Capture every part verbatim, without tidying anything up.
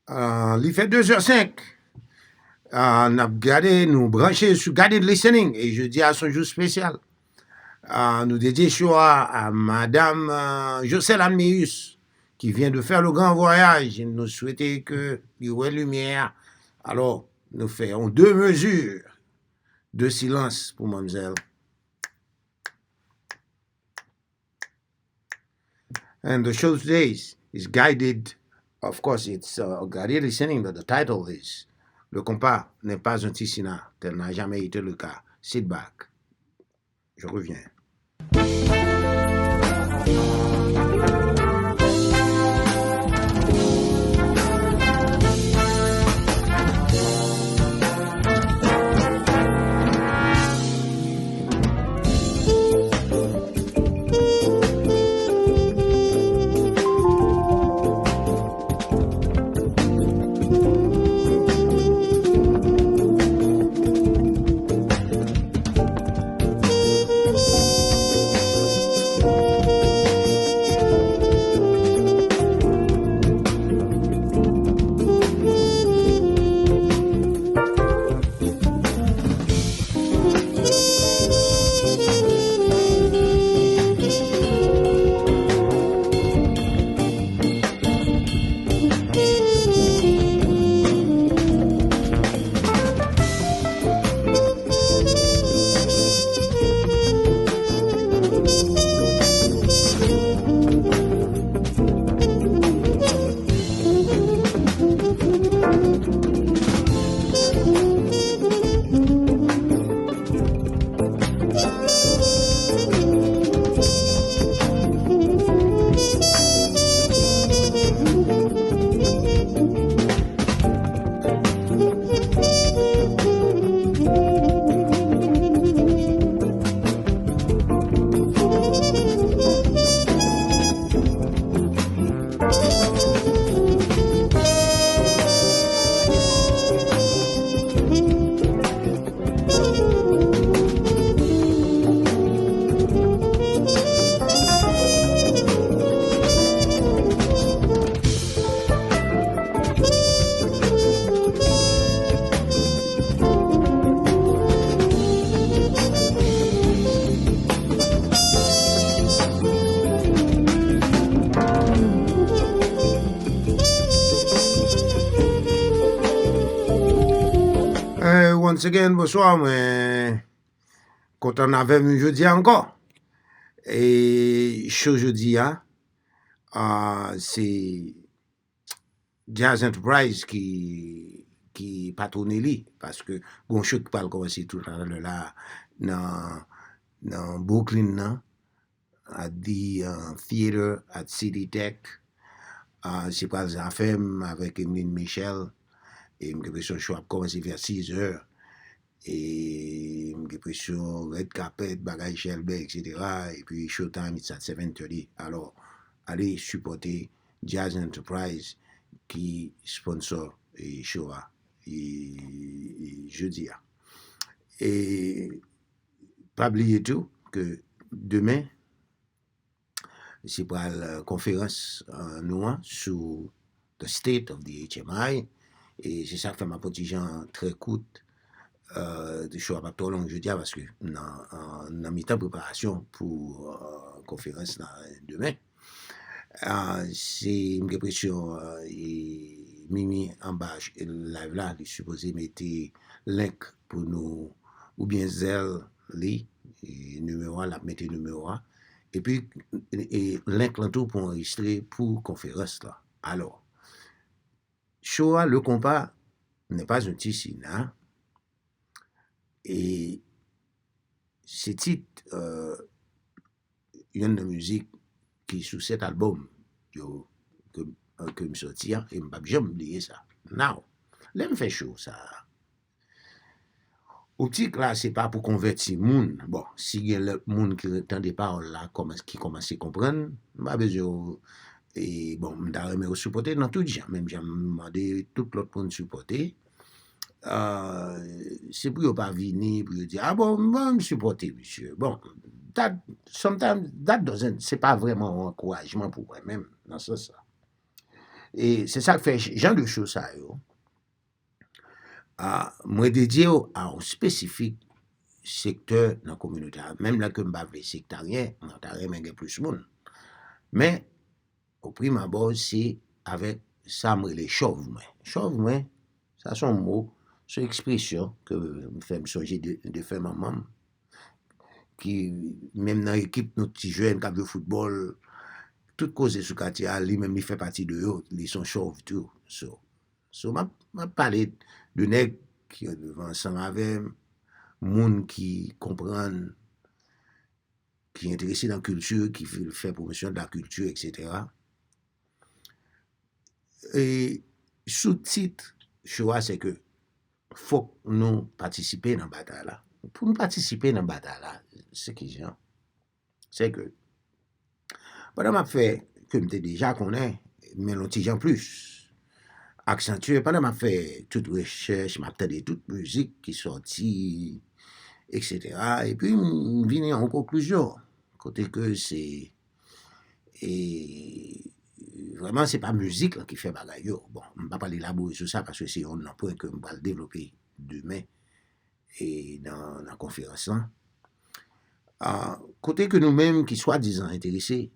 Ah, li fè de zè senk. Ah, n ap gade, nou branche sou Guided Listening. E jodi a se yon jou espesyal. Ah, nou dedye show a a Madanm, ah, Jocelyne Alméus, qui vient de faire le grand voyage. Nou swete ke li wè limyè a. Alò, nou fè yon de mezi de silans pou manmzèl. And the show today is, is guided. Of course, it's, uh, guided listening, but the title is Le compas n'est pas un tisina, tel n'a jamais été le cas. Sit back. Je reviens. Eh, once again, bonswa, mwen kontan avè nou jodi a ankò. E show jodi a, ah, se Jazz Enterprise ki, ki patwone li, paske gon show ki pral kòmanse toutalè la nan, nan Brooklyn nan, at the, uh, Theater at City Tech. Ah, se pral Zafèm avèk Emeline Michel. E m gen enpresyon show ap kòmanse vè sis è. E m gen enpresyon red carpet, bagay chèlbè, et cetera. Epi showtime, it's at seven thirty. Alò, ale sipòte Jazz Enterprise ki sponsor, e, show a, e, e, jodi a. E pa bliye tou ke demen, se pral, euh, konferans, euh, nou an sou The State of the H M I. E se sa k fè m ap yon ti jan trè kout. Euh, show a p ap twò long jodi a paske nan, euh, nan mitan preparasyon pou, euh, konferans la demen. Ah, se, m gen enpresyon, euh, e Mimi anba ch-, live la, li sipoze mete link pou nou, oubyen Zelle li, e nimewo a, l ap mete nimewo a. Epi, e link lan tou pou anrejistre pou konferans la. Alò, show a, Le Compas n'est pas un tisina. E se tit, euh, yonn nan mizik ki sou sèt albòm yo, ke, ke m sòti a, e m p ap janm bliye sa. Now, lè m fè show sa a, optik la, se pa pou konvèti moun. Bon, si gen lòt moun ki tande pawòl la, kòmans-, ki kòmanse konprann, m pa bezwen yo, e, bon, m ta renmen yo sipòte nan tout jan, menm jan m mande tout lòt moun sipòte. Ah, se pou yo pa vini, pou yo di, "Ah bon, bon, m sipòte misye." Bon, that, sometimes, that doesn't, se pa vrèman yon ankourajman pou mwen menm, nan sans sa. E se sa k fè jan de cho sa yo, a, mwen dedye yo a yon espesifik sektè nan kominote a. Menm lè ke m pa vle sektaryen, mwen ta renmen gen plis moun. Men, o prim abò, se avèk sa m rele chòv mwen. Chòv mwen, sa se yon mo, se yon ekspresyon ke m fè m sonje de, de fè manman m, ki menm nan ekip nou ti jèn k ap jwe foutbòl, tout koze sou katye a, li menm li fè pati de yo, li se yon chòv tou. So, so m ap, m ap pale de nèg ki ansanm avè m, moun ki konprann, ki enterese nan kilti, ki vle fè pwomosyon de la kilti, et cetera. E sou tit cho a, se ke fòk nou patisipe nan batay la. Pou nou patisipe nan batay la, se ki jan? Se ke pandan m ap fè, ke m te deja konnen, men yon ti jan plis aksantye, pandan m ap fè tout rechèch, m ap tande tout mizik ki sòti, et cetera. Epi m vini a yon konklizyon, kote ke se, e, vrèman, se pa mizik lan ki fè bagay yo. Bon, m p ap pral elabore sou sa, paske se yon nan pwen ke m pral devlope demen, e nan, nan konferans lan. A, kote ke nou menm ki swadizan enterese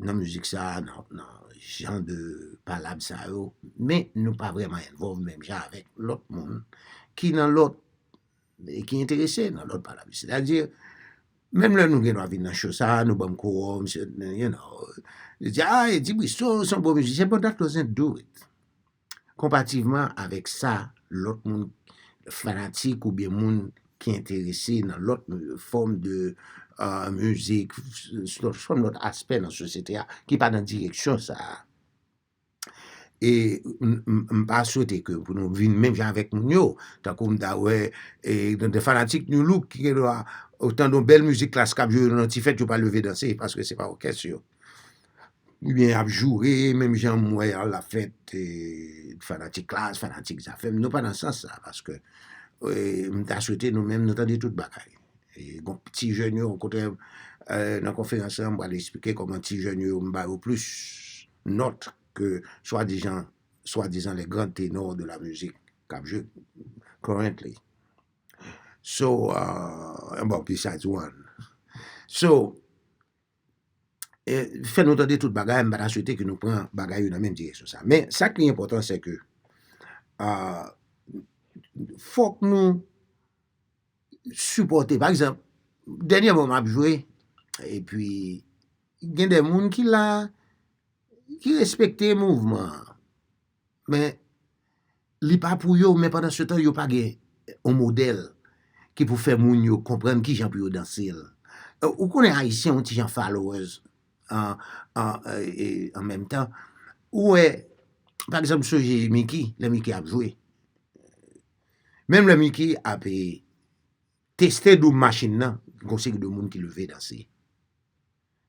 nan mizik sa a, nan, nan jan de palab sa yo, men nou pa vrèman envolve menm jan avèk lòt moun ki nan lòt, e ki enterese nan lòt palab. Sètadi, menm lè nou gen dwa vin nan cho sa a, nou ban m kowòm, se, you know, yo di, "Ah, Eddy Brissot, se yon bon mizisyen," but that doesn't do it. Konpativman avèk sa, lòt moun, fanatik oubyen moun ki enterese nan lòt fòm de, a, mizik, s-, s-, fòm lòt aspè nan sosyete a, ki pa nan direksyon sa a. E m, m, m pa swete ke pou nou vin menm jan avèk moun yo, tankou m ta wè, e, de, de fanatik Nu Look ki gen dwa tande yon bèl mizik klas k ap jwe nan ti fèt, yo pa leve danse, paske se pa òkès yo. Oubyen y ap joure, menm jan m wè a la fèt, e, fanatik klas, fanatik Zafèm. Nou pa nan sans sa, paske, e, m ta swete nou menm nou tande tout bagay. E, gon ti jèn yo, okontrè, e, nan konferans lan, m pral eksplike kòman ti jèn yo, m ba yo plis nòt ke swadizan, swadizan les grands ténors de la musique k ap jwe currently. So, uh, bon, besides one. So, e, fè nou tande tout bagay, m pa ta swete ke nou pran bagay yo nan menm direksyon sa. Men, sa ki enpòtan, se ke, a, fòk nou sipòte. Pa egzanp, dènyèman m ap jwe, epi gen de moun ki la, ki respekte mouvman an. Men, li pa pou yo, men pandan se tan, yo pa gen yon modèl ki pou fè moun yo konprann ki jan pou yo danse l. E, ou konnen Ayisyen, yon ti jan followers, an, an, e, e, an menm tan. Ou wè, pa egzanp, sonje Mickey, lè Mickey ap jwe. Menm lè Mickey ap, e, teste doub machin nan, gon seri de moun ki leve danse.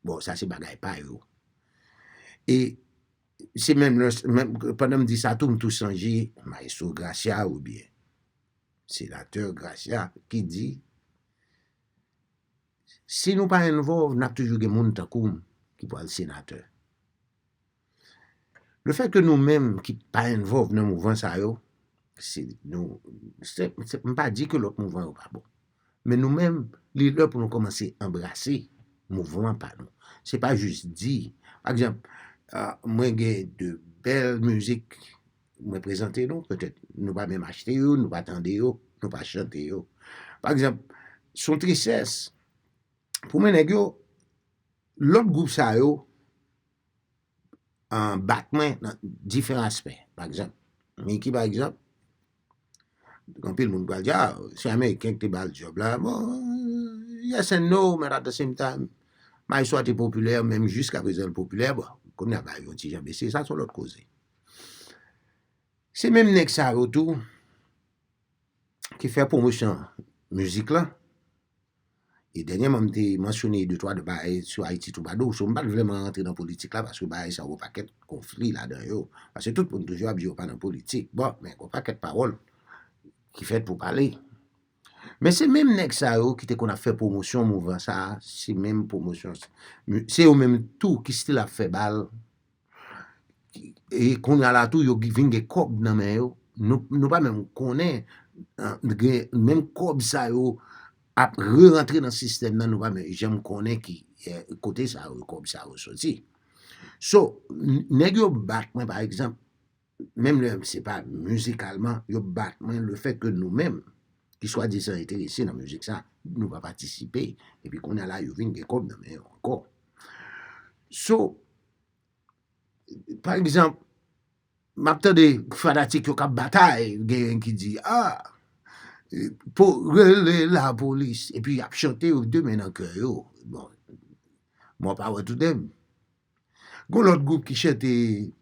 Bon, sa se bagay pa yo. E se menm lè, menm pandan m di sa tou, m tou sonje Maestro Gracia oubyen Senatè Gracia ki di, si nou pa envolve, n ap toujou gen moun tankou m ki pral senatè. Le fèt ke nou menm ki pa envolve nan mouvman sa yo, se nou, se, se, m pa di ke lòt mouvman yo pa bon. Men nou menm, li lè pou nou kòmanse anbrase mouvman pa nou. Se pa jis di. Pa egzanp, a, mwen gen de bèl mizik mwen prezante nou, petèt nou pa menm achte yo, nou pa tande yo, nou pa chante yo. Pa egzanp, se yon trisès. Pou mwen, nèg yo, lòt gwoup sa yo, an, bat mwen nan diferan aspè. Pa egzanp, Mickey, pa egzanp, anpil moun pral di, "Ah, se Ameriken ki te ba l djòb la." Bon, yes and no, men at the same time, Maestro a te popilè, menm jiskaprezan l popilè. Bon, kounye a bagay yo ti jan bese, sa se yon lòt koze. Se menm nèg sa yo tou ki fè pwomosyon mizik la. E dènyèman, m te mansyone de twa de bagay sou Ayiti Twoubadou. So, m pa t vrèman rantre nan politik la, paske bagay sa yo, pakèt konfli ladan yo. Paske tout moun toujou ap di yo pa nan politik. Bon, men gon pakèt pawòl ki fèt pou pale. Men se menm nèg sa yo ki te konn ap fè pwomosyon mouvman sa a, se menm pwomosyon, se yo menm tou ki still ap fè bal, e kounye a la tou, yo vin gen kòb nan men yo. Nou, nou pa menm konnen, eh, gen, menm kòb sa yo ap re-rantre nan sistèm nan, nou pa menm janm konnen ki, eh, kote sa yo, kòb sa yo soti. So, n-, nèg yo bat mwen, pa egzanp, menm lè se pa mizikalman, yo bat mwen, le fèt ke nou menm, ki swadizan enterese nan mizik sa, nou pa patisipe, epi kounye a la, yo vin gen kòb nan men yo ankò. So, pa egzanp, m ap tande fanatik yo k ap batay, genyen ki di, ah, pou rele lapolis, epi y ap chante yo de men nan kè yo. Bon, mwen pa wè toudem. Gon lòt gwoup ki chante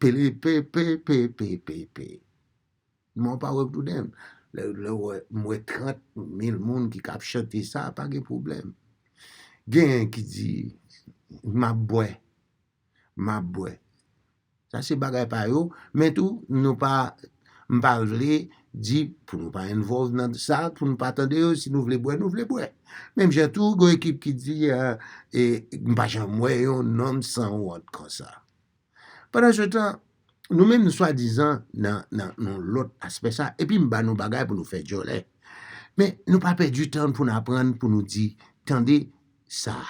pele pe pe pe pe pe pe. Mwen pa wè toudem. Lè, lè w wè, m wè trant mil moun ki k ap chante sa, pa gen pwoblèm. Genyen ki di, m ap bwè, m ap bwè. Sa se bagay pa yo, men tou, nou pa, m pa vle di pou nou pa envolve nan sa, pou nou pa tande yo, si nou vle bwè, nou vle bwè. Menm jan tou, gon ekip ki di, eh, e, m pa janm wè yon nonm sanwont konsa. Pandan se tan, nou menm nou swadizan nan, nan, nan lòt aspè sa, epi m ba nou bagay pou nou fè djòlè. Men nou pa pèdi tan pou n aprann, pou nou di, tande sa.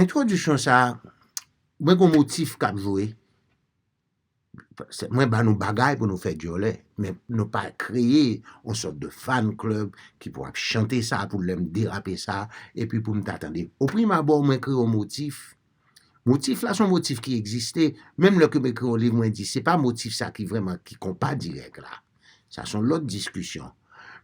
Entwodisyon sa, mwen gon motif k ap jwe. Mwen ba nou bagay pou nou fè djòlè, men nou pa kreye yon sòt de fan club ki pou ap chante sa, pou lè m derape sa, epi pou m ta tande. Oprim abò, mwen kreye yon motif. Motif la se yon motif ki egziste. Menm lè ke m ekri yon liv, mwen di, se pa motif sa ki vrèman, ki konpa dirèk la. Sa se yon lòt diskisyon.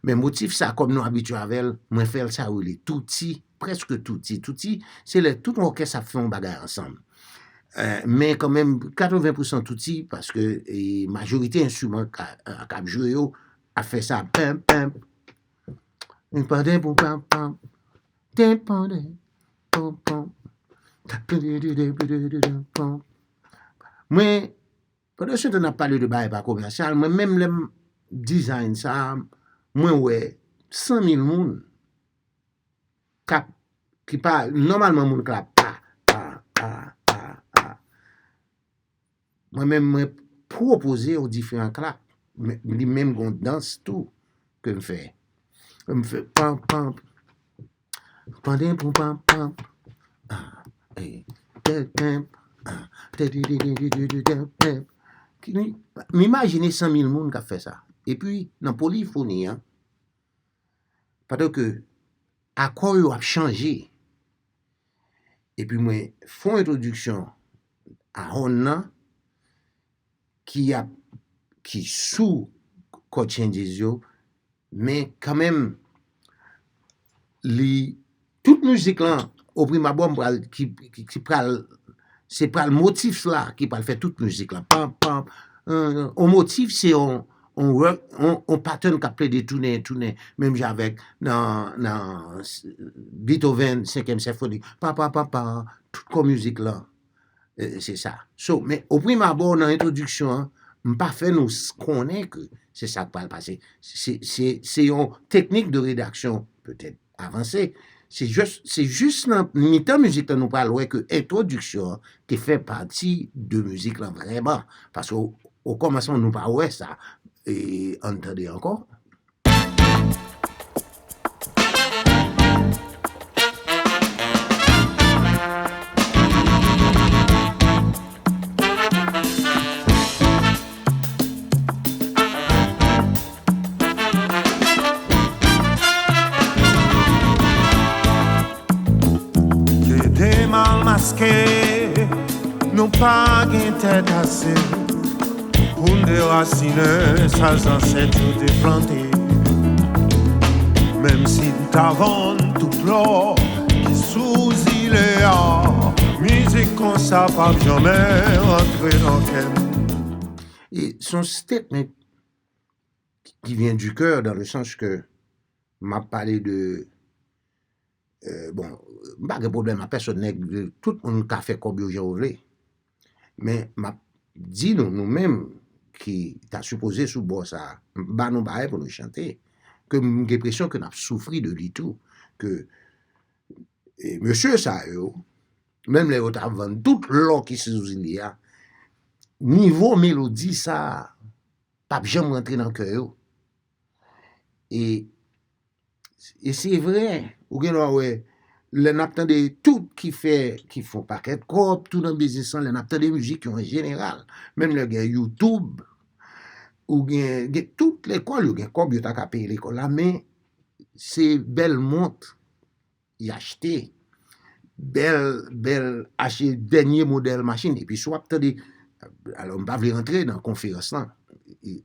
Men motif sa, kòm nou abitye avè l, mwen fè l sa yo rele touti, prèske touti. Touti, se lè tout yon òkès ap fè yon bagay ansanm. Eh, men kanmenm, katreven pousan touti, paske, eh, majorite enstriman ka, k ap jwe yo ap fè sa, penp, penp, pandenpoupanpan, tenpanden, ponpon. Mwen, pandan se tan n ap pale de bagay pa komèsyal, mwen menm lè m design sa, mwen wè san mil moun k ap, ki pa, nòmalman moun k la pa, pa, pa, pa, pa. Mwen menm, mwen pwopoze yon diferan klak. Men, li menm gon dans tou ke m fè. M fè pan, pan, pandenpoupanpan. Ah, eh, tè, tè, ah, tè, tè, tè, tè, tè, tè, tè, tè. Ki, m imajine san mil moun k ap fè sa. Epi, nan polifoni an, pandan ke akò yo ap chanje, epi mwen fè yon entwodiksyon a hòn nan, ki ap, ki sou chord changes yo, men kanmenm, li, tout mizik lan, oprim abò, m pral, ki, ki, ki pral, se pral motif la ki pral fè tout mizik lan. Pam, pam, euh, on motif, se on, on, on, on pattern k ap plede tounen, tounen, menm jan avèk nan, nan Beethoven, senkyèm senfoni. Pa, pa, pa, pa, tout kò mizik lan, eh, se sa. So, men oprim abò, nan entwodiksyon an, m pa fè nou s-, konnen ke se sa k pral pase. Se, se, se yon teknik de redaksyon, petèt, avanse. Se jis, se jis nan mitan mizik lan nou pral wè ke entwodiksyon an te fè pati de mizik lan vrèman. Paske o, o kòmansman nou pa wè sa. E ann tande ankò. Kite mal maske, nou pa gen tèt ase pou n derasinen sa zansèt yo te plante. Menm si n ta vann tout lò ki sou zile a, mizik konsa p ap janmen rantre nan kè n. E se yon statement qui vient du cœur, dans le sens que m ap pale de, euh, bon, M pa gen pwoblèm ak pèsonn, nèg, tout moun ka fè kòb yo jan yo vle. Men m ap di nou, nou menm ki ta sipoze sou bò sa a, m ba nou bagay pou nou chante, ke m gen enpresyon ke n ap soufri de li tou, ke e mesye sa yo, menm lè yo ta vann tout lò ki sou zile a, nivo melodi sa a p ap janm rantre nan kè yo. E, e se vre, ou gen dwa wè, lè n ap tande tout ki fè, ki fè yon pakèt kòb, tou nan biznis lan, lè n ap tande mizik yo an jeneral, menm lè gen YouTube, ou gen, gen tout lekòl, yo gen kòb, yo ta ka peye lekòl la, men se bèl mont y achte, bèl, bèl, achte dènye modèl machin. Epi si w ap tande, alò, m pa vle rantre nan konferans lan,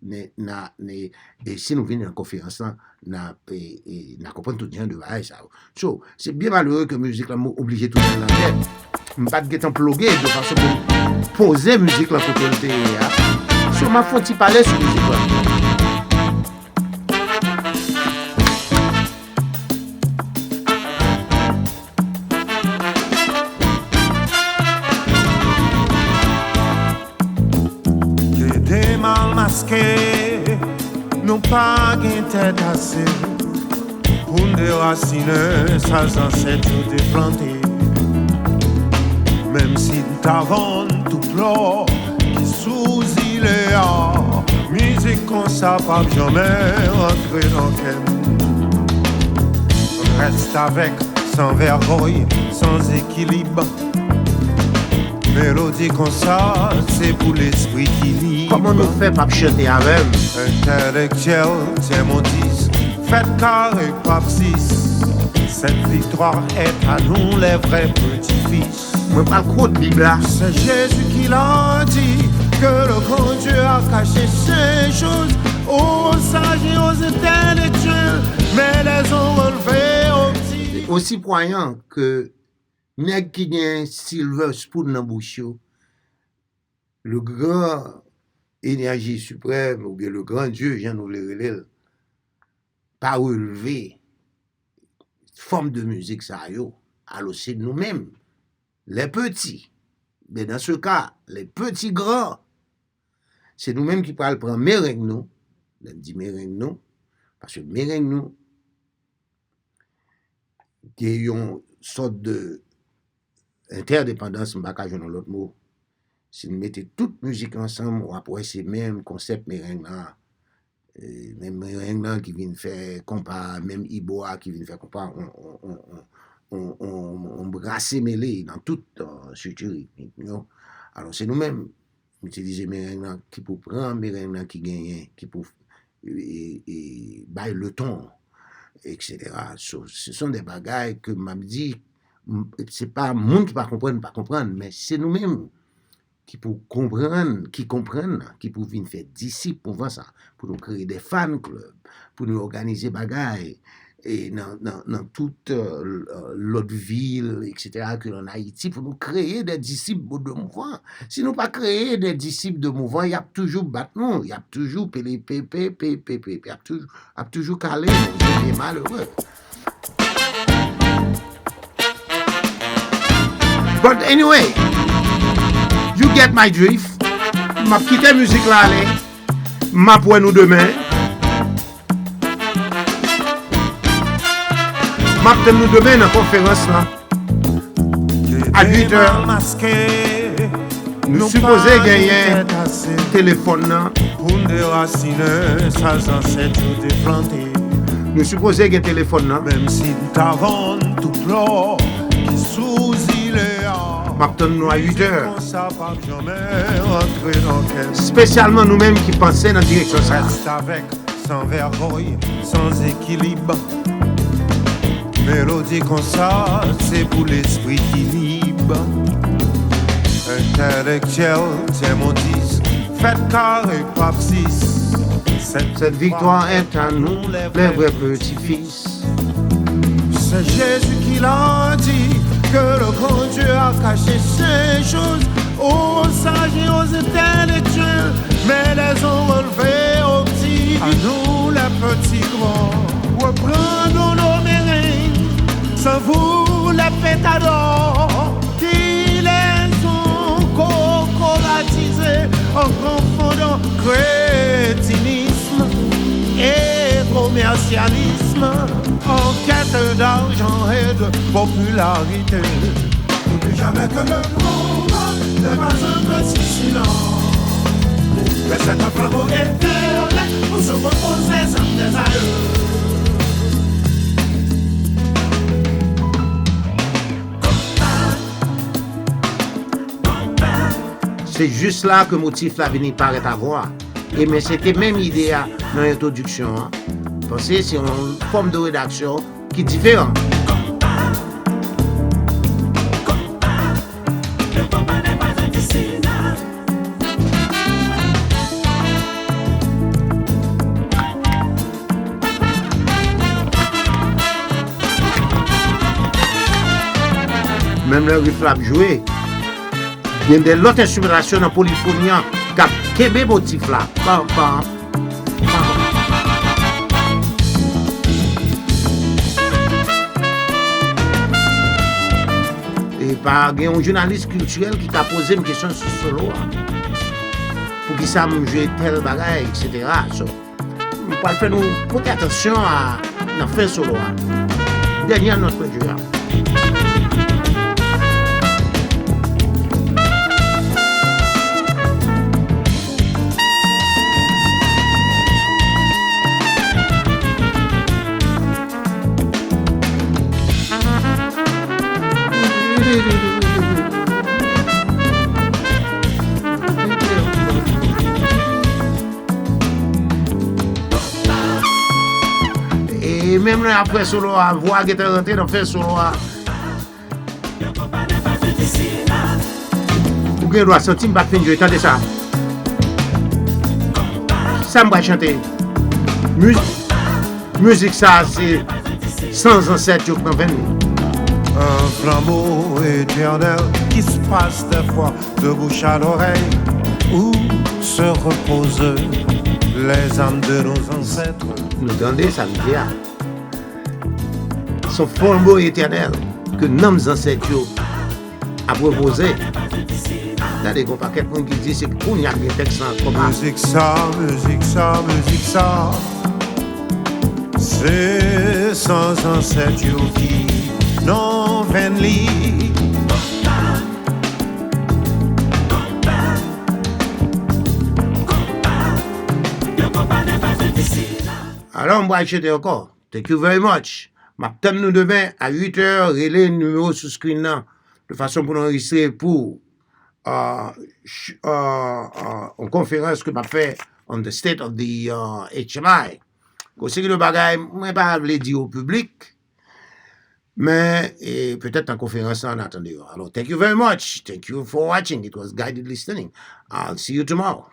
men na, ne, e si nou vin nan konferans lan, na, e, e, na konprann tout jan de bagay sa yo. So, se byen malere ke mizik lan m oblije tounen l nan tèt. M pa t gentan ploge de fason pou m poze mizik lan kote l te ye a. So, m ap fè yon ti pale sou mizik lan. Gen de mal maske, nou pa gen tèt ase pou n derasinen sa zansèt yo te plante. Menm si n ta vann tout lò ki sou zile a, mizik konsa p ap janmen rantre nan kè n. Rèstavèk san vègòy, san ekilib. Melodi konsa, se pou lespri ki lib. Kòman nou fè p ap chante avè m? Entèlektyèl, tyenmondis, fèt kare k p ap sis. Cette victoire est à nous, les vrais petits-fils. Mwen pral kwot Bib la. C'est Jésus qui l'a dit, que le grand Dieu a caché ces choses aux sages et aux intellectuels, mais les ont relevées aux petits. Osi kwayan ke nèg ki gen silver spoon nan bouch yo, le grand énergie suprême oubyen le grand Dieu, jan nou vle rele l, pa releve fòm de mizik sa yo. Alò, se nou menm, les petits, mais dans ce cas, les petits grands, se nou menm ki pral pran mereng nou, lè m di mereng nou, paske mereng nou, gen yon sòt de entèdepandans, m pa ka jwenn yon lòt mo. Si n mete tout mizik ansanm, w ap wè se menm konsèp mereng lan. E, menm mereng lan ki vin fè konpa, menm Ibo a ki vin fè konpa, on, on, on, on, on, on brase mele nan tout, euh, estrikti ritmik yo. Alò, se nou menm, itilize mereng lan ki pou pran mereng lan ki genyen, ki pou, e, e, bay le ton, et cetera. So, ce sont des bagay ke m ap di, m, se pa moun ki pa konprann, pa konprann, men se nou menm ki pou konprann, ki konprann, ki pou vin fè disip mouvman sa, pou nou kreye de fan club, pou nou òganize bagay, e nan, nan, nan tout, euh, lòt vil, et cetera, ke an Ayiti, pou nou kreye de disip de mouvman. Si nou pa kreye de disip de mouvman, y ap toujou bat nou, y ap toujou pele pe, pe, pe, pe, pe, pe, y ap toujou, ap toujou kale nou, se byen malere. But anyway, you get my drift. M ap kite mizik la ale. M ap wè nou demen. M ap tann nou demen nan konferans lan. A uit è, nou sipoze genyen telefòn nan. Pou n derasinen sa zansèt yo te plante. Nou sipoze gen telefòn nan. Menm si n ta vann tout lò ki sou zile a. M ap tann nou a uit è. Sa p ap janmen rantre nan kè m. Espesyalman nou menm ki panse nan direksyon sa a. Rèstavèk san vègòy, san ekilib. Melodi konsa, se pou lespri ki lib. Entèlektyèl, tyenmondis, fèt kare k p ap sis. Cette victoire est à nous, les vrais petits-fils. C'est Jésus qui l'a dit, que le grand Dieu a caché ces choses aux sages et aux intellectuels, mais les ont relevées aux petits. À nous, les petits grands, reprenons nos meringues. Sans vous, les Petadò, ki lèzon kokoratize an konfondan kretinism e komèsyalis, an kèt d'ajan e de popilarite. N'oublie jamais que le monde n'est pas un petit silence, mais c'est un flambeau éternel où se reposent les âmes des aïeux. Se jis la ke motif la vini parèt avwa. E men se te menm ide a nan entwodiksyon an. Panse se yon fòm de redaksyon ki diferan. Menm lè riff la ap jwe, gen de lòt enstrimantasyon nan polifoni an k ap kenbe motif la. Pam, pam, pam. E pa gen yon jounalis kiltirèl ki ka poze m kesyon sou solo a. Poukisa m jwe tèl bagay, etsetera. So, m pral fè nou pote atansyon a nan fen solo a. Dènye nòt mwen jwe a. E menm lè apre solo a, vwa gentan rantre nan fen solo a. Ou gen dwa santi m pa t fin jwe, tande sa. Sa m pral chante. Miz-, mizik sa se san zansèt yo k nan venn nou. Un flambeau éternel qui se passe des fois de bouche à l'oreille, où se reposent les âmes de nos ancêtres. Nou tande sa m di a. Se yon flanbo etènèl ke nanm zansèt yo ap repoze. Tande, gon pakèt moun ki di se kounye a k gen tèks lan kòm a. Mizik sa, mizik sa, mizik sa, se san zansèt yo ki nan venn li. Alò, m pral chante ankò. Thank you very much. M ap tann nou demen a uit è, rele nimewo sou screen nan, de fason pou nou anrejistre pou, euh, ch-, euh, euh, yon konferans ke m ap fè on the state of the, euh, H M I. Gon seri de bagay mwen pa vle di o piblik, men, e, petèt nan konferans lan, an atandan. Alò, thank you very much. Thank you for watching. It was guided listening. I'll see you tomorrow.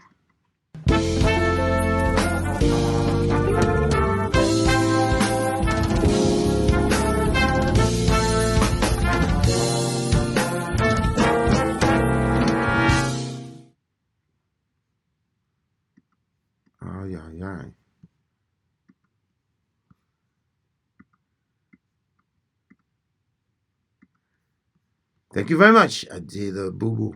Ay, ay, ay. Thank you very much. I did a boo-boo.